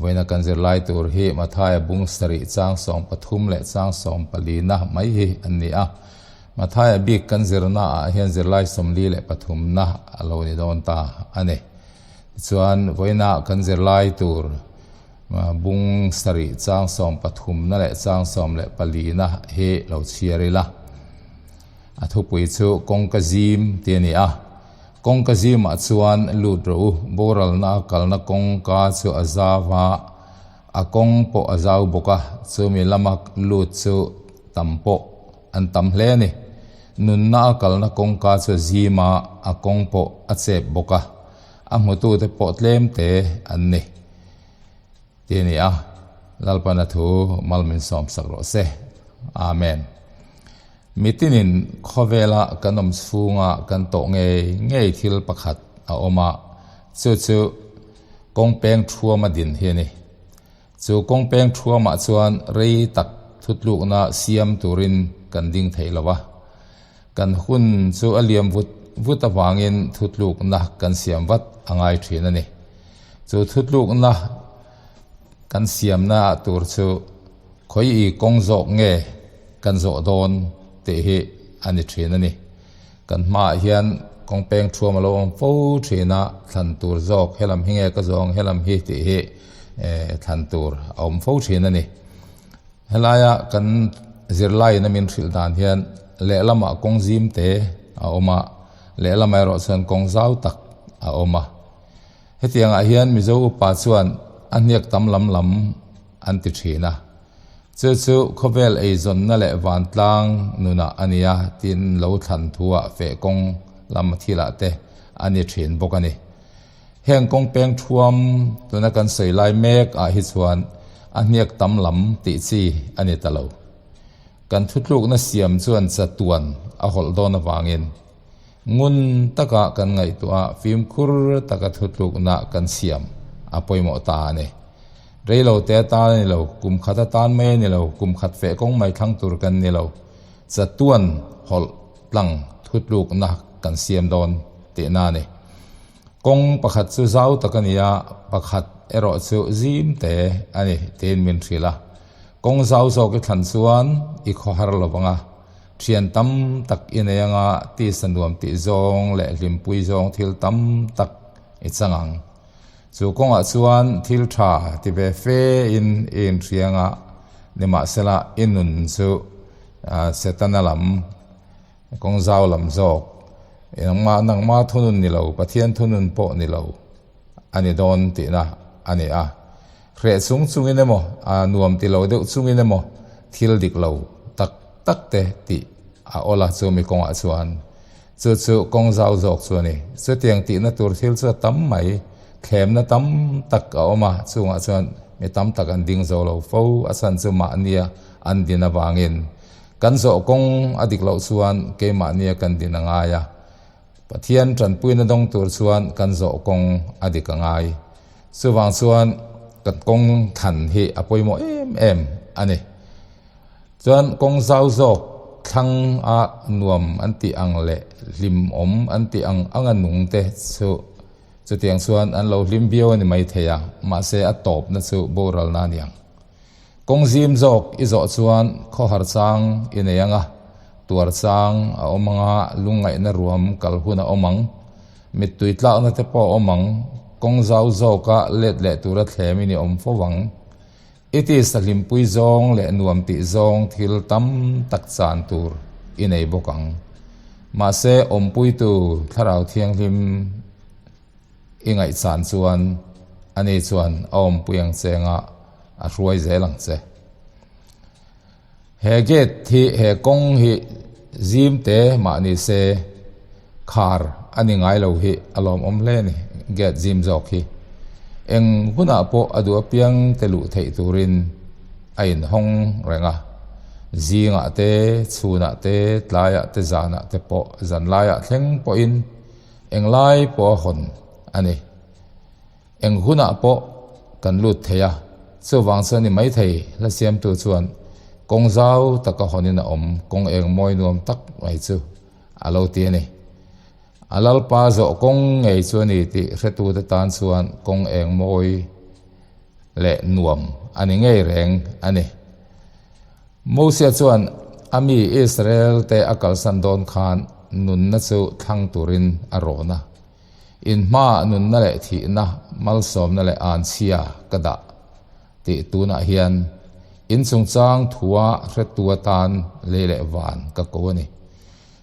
Vawiina kan zirlai tur hi Mathaia bung sarih chang 13 leh chang 14 na mai hi an ni a. Mathaia bik kan zirna ah hian zirlai 43 na a lo ni dawn ta a ni. Tichuan vawiina kan zirlai tur bung sarih chang 13 na leh chang 14 na hi lo chhiar ila. A thupui chu kawngka zim tih a ni a. Kawngka zimah chuan lut rawh u, boralna a kalna kawngka chu a zau a, a kawng pawh a zau bawk a, chumi lama lut chu tam pawh an tam hle a ni. Nunna a kalna kawngka chu a zim a, a kawng pawh a chep bawk a, a hmutute pawh tlem te an ni tih a ni a, Lalpana thu mal min sawmsak rawh se. Amen. Mitinin khawvela kan awm chhunga kan tawh ngei ngei thil pakhat a awm a, chu chu kawng peng thuama din hi a ni. Chu kawng peng thuamah chuan rei tak thutlukna siam turin kan ding thei lo a. Kan hun chu a liam vut vut avangin thutlukna kan siam vat a ngai thin a ni. Chu thutlukna kan siamna tur chu Khawi i kawng zawk nge kan zawh dawn tih hi a ni thin a ni. Kan hmaah hian kawng peng thuam a lo awm fo thin a, thlan tur zawk helam hi nge ka zawng helam hi tih hi thlan tur a awm fo thin a ni. Helaia kan zirlaiin a min hrilh dan hian lehlamah kawng zim te a awm a, lehlamah erawh chuan kawng zau tak a awm a. Hetiangah hian Mizo upa chuan a hniak tam lam lam an ti thin a. Chu chu khawvel eizawnna leh vantlang nunah a nia tin lo thlan thuah feh kawng lam thilah te a ni thin bawk a ni. Heng kawng peng thuam tuna kan sawi lai mek ah hi chuan a hniak tam lam tih chi a ni ta lo. Kan thutlukna siam chuan chatuan a hawlh dawn avangin ngun taka kan ngaihtuah a, fimkhur taka thutlukna kan siam a pawimawh ta a ni. Reilo te atan a ni lo, kum khat atan mai a ni lo, kum khat feh kawng mai thlang tur kan ni lo. Chatuan hawlh tlang thutlukna kan siam dawn tihna a ni. Kawng pakhat chu zau tak a ni a, pakhat erawh chu zim te a ni tiin min hrilh a. Kawng zau zawk i thlan chuan i khawhar lo vang a, Thian tam tak i nei anga tisa nuam tih zawng leh hlimpui zawng thil tam tak i chang ang. Chu kawngah chuan thil tha ti ve fe in i inhriang a, nimahsela i nun chu Setana lam, kawng zau lam zawk, nangmah nangma thunun ni lo, Pathian thunun pawh ni lo a ni dawn tihna a ni a. Hreh chung chungin emaw, nuam ti lo deuh chungin emaw thil dik lo tak tak te tih a awl a chumi kawngah chuan chu chu kawng zau zawk chu a ni. Chutiang tihna tur thil chu a tam mai, thlemna tam tak a awm a, chungah chuan mi tam tak an ding zo lo fo, a chhan chu mahnia an din avangin kan zawh kawng a dik loh chuan keimahnia kan din a ngai a. Pathian tanpuina dawng tur chuan kan zawh kawng a dik a ngai. Chuvang chuan kan kawng thlan hi a pawimawh em em a ni. Chuan kawng zau zawk thlang a nuam an tih ang leh hlimawm an tih ang anga nung te chu chutiang chuan an lo hlim viau a ni maithei a, mahse a tawpna chu boralna a ni ang. Kawng zim zawk i zawh chuan khawhar chang i nei ang a, tuar chang a awm ang a, lungngaihna ruam kal hun a awm ang. Mittui tlakna te pawh a awm ang. Kawng zau zawka let leh tura thlem in i awm fo ang. I tisa hlimpui zawng leh nuam tih zawng thil tam tak chan tur i nei bawk ang. Mahse awmpuitu Thlarau Thianghlim I ngaihsan chuan ani chuan a awmpui ang che anga a hruai zel ang che. He gate hi he kawng hi zim te mah ni se khar a ni ngai lo hi a lawmawm hle a ni gate zim zawk hi. Eng hunah pawh a duh apiang te luh theih turin a inhawng reng a. Zingah te, chhunah te, tlaiah te, zanah te pawh zanlaiah thleng pawhin Englai pawh a hawn a ni. Eng hunah pawh kan lut thei a, chuvang chuan ni maithei hla siamtu chuan kawng zau taka hawnin a awm, kawng eng mawi nuam tak mai chu a lo ti a ni. A Lalpa zawh kawng ngei chu a ni tih hretute tan chuan kawng eng mawi. leh nuam a ni ngei reng a ni. Mosia chuan a mi Israel-te a kalsan dawn khan nunna chu thlang turin a rawn a. In hmaah nunna leh thihna, malsawmna leh anchhia ka dah tih tunah hian in chungchang thua hretu atan lei leh van ka ko a ni.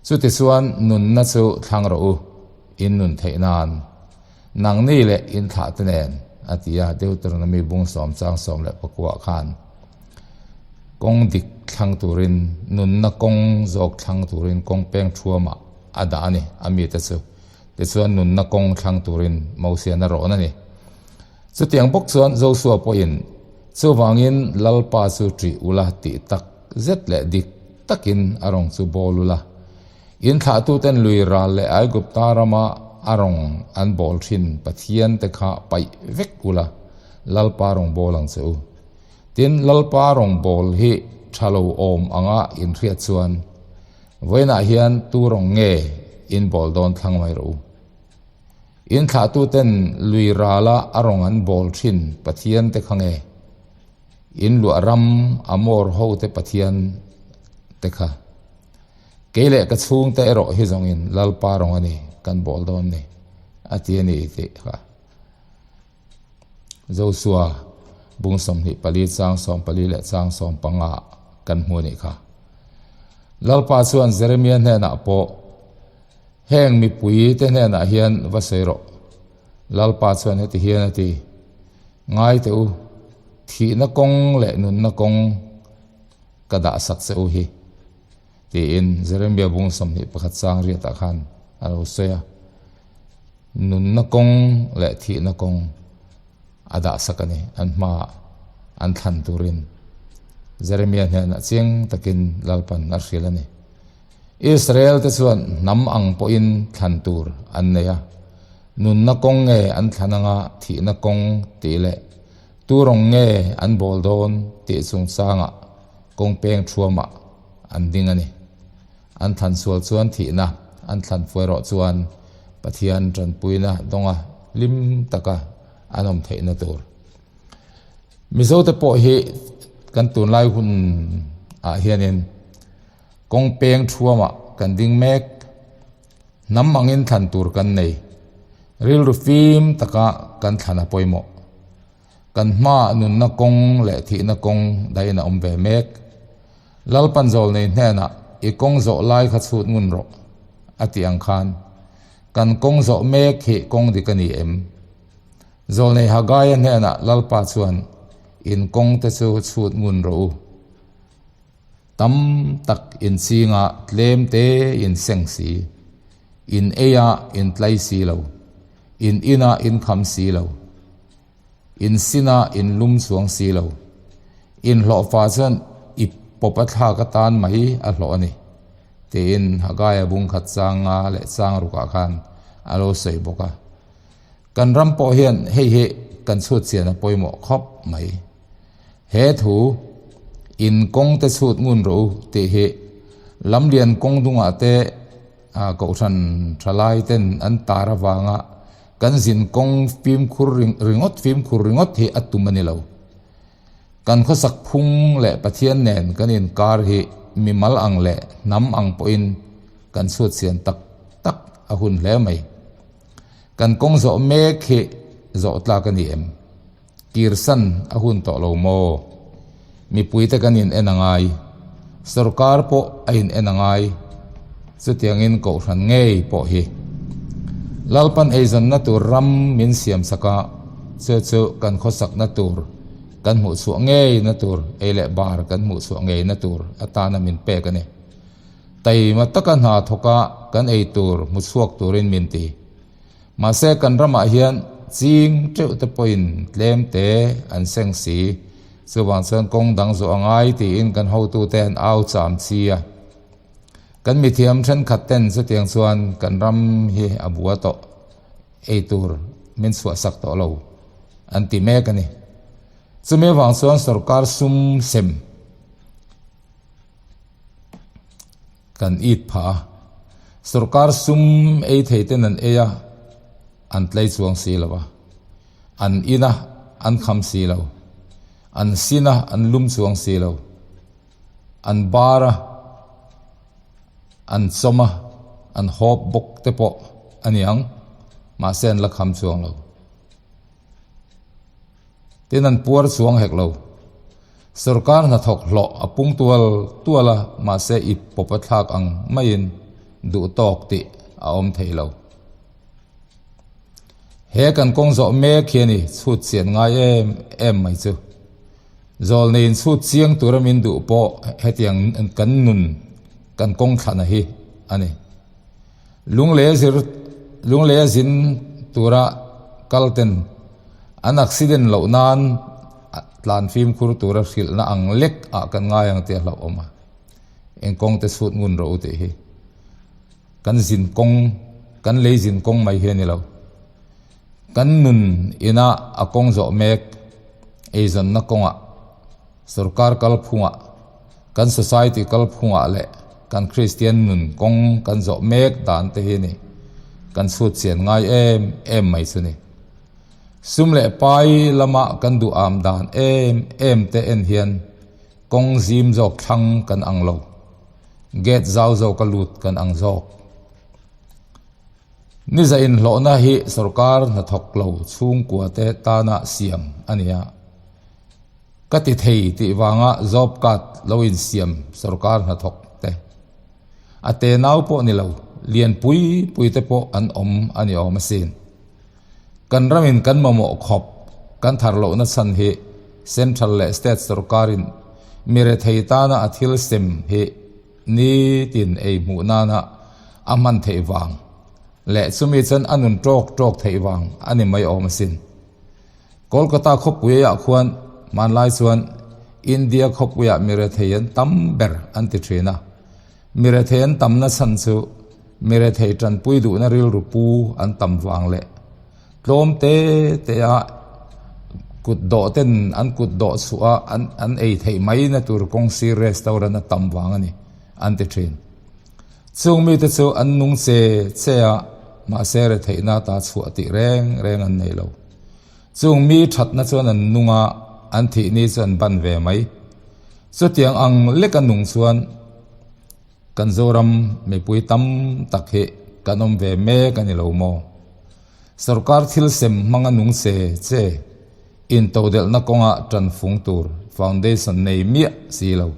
Chutichuan nunna chu thlang rawh u, in nun theih nan. Nangni leh in thlahte nen, a ti a, Deuteronomy bung sawmchang 19 ah khan kawng dik thlang turin, nunna kawng zawk thlang turin kawng peng thuamah a dah a ni, a mite chu. Tichuan nunna kawng thlang turin Mosian a rawn a ni. Chutiang bawk chuan Joshua pawhin, Chuvangin Lalpa chu ṭih ula tih tak zet leh dik takin a rawng chu bawl ula. In thlahtuten lui ral leh Aigupta rama a rawng an bawl thin Pathian te kha paih vek ula, Lalpa rawng bawl ang che u. Tin, Lalpa rawng bawl hi tha lo awm anga in hriat chuan, vawiinah hian tu rawng nge in bawl dawn thlang mai rawh u. In thlahtuten lui rala a rawng an bawl thin Pathian te kha nge? In luah ram Amor hote Pathian te kha? Kei leh ka chhungte erawh hi zawngin Lalpa rawng a ni, kan bawl dawn ni, a ti a ni tih kha Joshua bung 24 chang 14 leh chang 15 kan hmu a nih kha. Lalpa chuan Jeremia hnenah pawh, Heng mipui te hnenah hian va sawi rawh. Lalpa chuan heti hian a ti, Ngai teh u, thihna kawng leh nunna kawng, Ka dah sak che u hi, tiin Jeremia bung 21 chang riatah khan a lo sawi a. Nunna kawng leh thihna kawng a dah sak a ni, an hmaah an thlan turin. Jeremia hnenah chiang takin Lalpan a hrilh a ni. Israel te chuan hnam ang pawhin thlan tur an nei a, nunna kawng nge an thlan anga thihna kawng tih leh Tu rawng nge an bawl dawn tih chungchangah kawng peng thuamah an ding a ni. An thlan sual chuan thihna, an thlan fuai rawh chuan Pathian tanpuina dawnga hlim taka an awm theihna tur. Mizote pawh hi kan tunlai hun ah hianin kawng peng thuamah kan ding mek. Hnam angin thlan tur kan nei. Rilru fim taka kan thlan a pawimawh. Kan hmaah nunna kawng leh thihna kawng dahin a awm ve mek. Lalpan zawl nei hnenah i kawng zawh lai kha chhut ngun rawh a tih ang khan kan kawng zawh mek hi kawng dik a ni em? Zawlnei Hagaia hnenah Lalpa chuan in kawng te chu chhut ngun rawh u. Tam tak in chingah tlem te in seng si, in eiah in tlai si lo, in inah in kham si lo, in sinah in lum chuang si lo, in hlawhfa chuan i pawp a thlak atan mai a hlawh a ni, tiin Hagaia bungkhat chang nga leh chang rukah khan a lo sawi bawk a. Kan ram pawh hian hei hi kan chhut chian a pawimawh khawp mai. He thu, In kawng te chhut ngun rawh u tih hi lamlian kawng dungah te kohhran thalai ten an tar avanga kan zin kawng fimkhur ringawt fimkhur ringawt hi a tum a ni lo. Kan khawsak phung leh Pathian nen kan inkar hi mimal ang leh hnam ang pawhin kan chhut chian tak tak a hun hle mai. Kan kawng zawh mek hi zawh tlak a ni em? Kirsan a hun tawh lo maw? Mipuite kan in en a ngai. Sorkar pawh a in en a ngai. Chutiangin kohhran ngei pawh hi. Lalpan eizawnna tur ram min siam sak a, chu chu kan khawsakna tur, kan hmuhchhuah ngeina tur, ei leh bar kan hmuhchhuah ngeina tur atana min pek a ni. Taima taka hna thawka kan ei tur hmu chhuak turin min ti. Mahse kan ramah hian ching teuh te pawhin tlem te an seng si. Chuvang chuan kawng dang zawh a ngai tiin kan hotute an au cham chi a. Kan mithiam thenkhat ten chutiang chuan kan ram hi a bua tawh ei tur min chhuahsak tawh lo an ti mek a ni. Chumi avang chuan sorkar sum sem. Kan it phah a, sorkar sum ei thei ten an ei a, an tlei chuang si lo a, an in a, an kham si lo. An sin a, an lum chuang si lo. An bar a, an chawm a, an hawp bawk te pawh a ni ang, mahse an la kham chuang lo. Tin an puar chuang hek lo. Sorkar hnathawk hlawh a pung tual tual a, mahse ip pawp a thlak ang maiin duh tawk tih a awm thei lo. He kan kawng zawh mek hi a ni chhut chian ngai em em mai chu. Zawlneiin chhut chiang tura min duh pawh hetiang kan nun kan kawng thlana hi a ni. Lunglei zir lunglei a zin tura kal ten an accident loh nan tlan fimkhur tura hrilhna ang lek ah kan ngai ang tih a hlauhawm a, eng kawng te chhut ngun rawh u tih hi kan zin kawng kan lei zin kawng mai hi a ni lo. Kan nun ina a kawng zawh mek eizawnna kawngah sorkar kalphungah Kan society kalphungah leh kan Kristian nun kawng kan zawh mek dan te hi ni kan chhut chian ngai em em mai chu ni. Sum leh pai lama kan duh am dan em em te en hian kawng zim zawk thlang kan ang lo. Gate zau zawka lut kan ang zawk. Ni za inhlawhna hi sorkar hnathawk lo chhungkua te tana siam a ni a. Ka ti thei tih vanga job card lo insiam sorkar hnathawk te, a tenau pawh ni lo, lian pui pui te pawh an awm a ni awm asin. Kan ramin kan mamawh khawp kan thar lohna chhan hi Central leh State sorkarin mi rethei tana a thil sem hi nitin ei hmuh nana a hman theih vang leh chumi chuan a nun tawk tawk theih vang a ni mai awm asin. Kolkata khawpuiah khuan hmanlai chuan India khawpuiah mi rethei an tam ber an ti thin a. Mi rethei an tamna chhan chu mi rethei tanpui duhna rilru pu an tam vang leh tlawm te te a kut dawh ten an kut dawh chhuah a an ei theih mai na tur kawng sir restaurant a tam vang a ni an ti thin. Chung mite chu an nung che che a mahse retheihna ta chhuah tih reng reng an nei lo. Chung mi thatna chuan an nung a, an thih ni chu an ban ve mai. Chutiang ang leka nung chuan kan Zoram mipui tam tak hi kan awm ve mek a ni lo maw? Sorkar thil sem hmanga nung che che intodelhna kawnga tanfung tur foundation nei miah si lo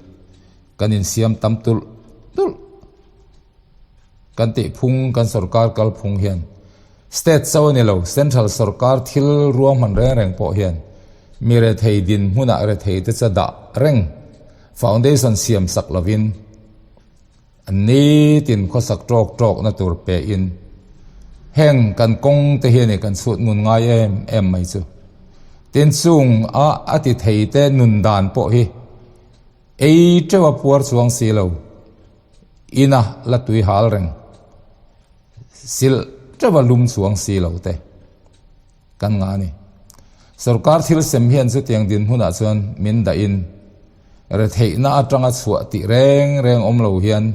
kan insiam tam tulh tulh. Kan tih phung, kan sorkar kal phung hian state chauh a ni lo, central sorkar thil ruahman reng reng pawh hian mi rethei dinhmunah rethei te cha dah reng foundation siam sak lovin an nitin khawsak tawk tawk na tur pe in heng kan kawng te hian kan chhut ngun ngai em em mai chu. Tin chung a a ti thei te nun dan pawh hi ei teuh a puar chuang si lo. Ina la tui hal reng silh teuh a lum chuang si lo te kan ngah a ni. Sorkar thil sem hian chutiang dinhmunah chuan min dahin retheihna atanga chhuah tih reng reng awm lo hian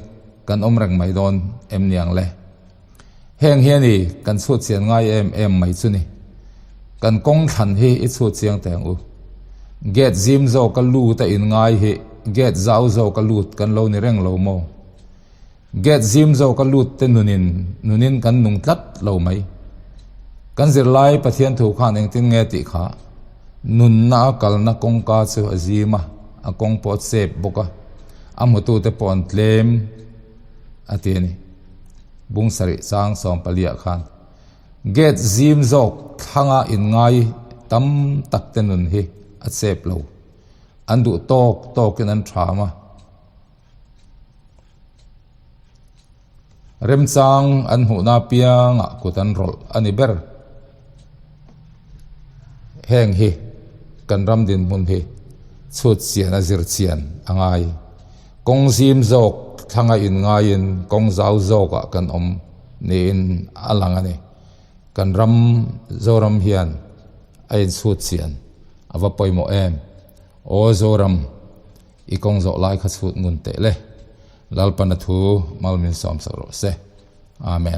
kan awm reng mai dawn em niang le. Heng hi a ni kan chhut chian ngai em em mai chu ni. Kan kawng thlan hi i chhut chiang teh ang u. Gate zim zawka lut a inngai hi gate zau zawka lut kan lo ni reng lo maw? Gate zim zawka lut te nunin nunin kan nung tlat lo mai. Kan zirlai Pathian thu khan engtin nge tih kha nunna a kalna kawngka chu a zim a, a kawng pawh a chep bawk a, a hmutute pawh an tlem a ti a ni. Bung sarih chang sawmpaliah khan gate zim zawk thlanga inngai tam tak te nun hi a chep lo. An duh tawk tawkin an tham a. Remchang an hmuhna apiangah kut an rawlh a ni ber. Heng hi kan ram dinhmun hi chhut chian a zir chian a ngai. Kawng zim zawk thlanga inngaiin kawng zau zawkah kan awm niin a lang a ni. Kan ram Zoram hian a inchhut chian a va pawimawh em. Aw Zoram, i kawng zawh lai kha chhut ngun teh le. Lalpana thu mal min sawm sak rawh se. Amen.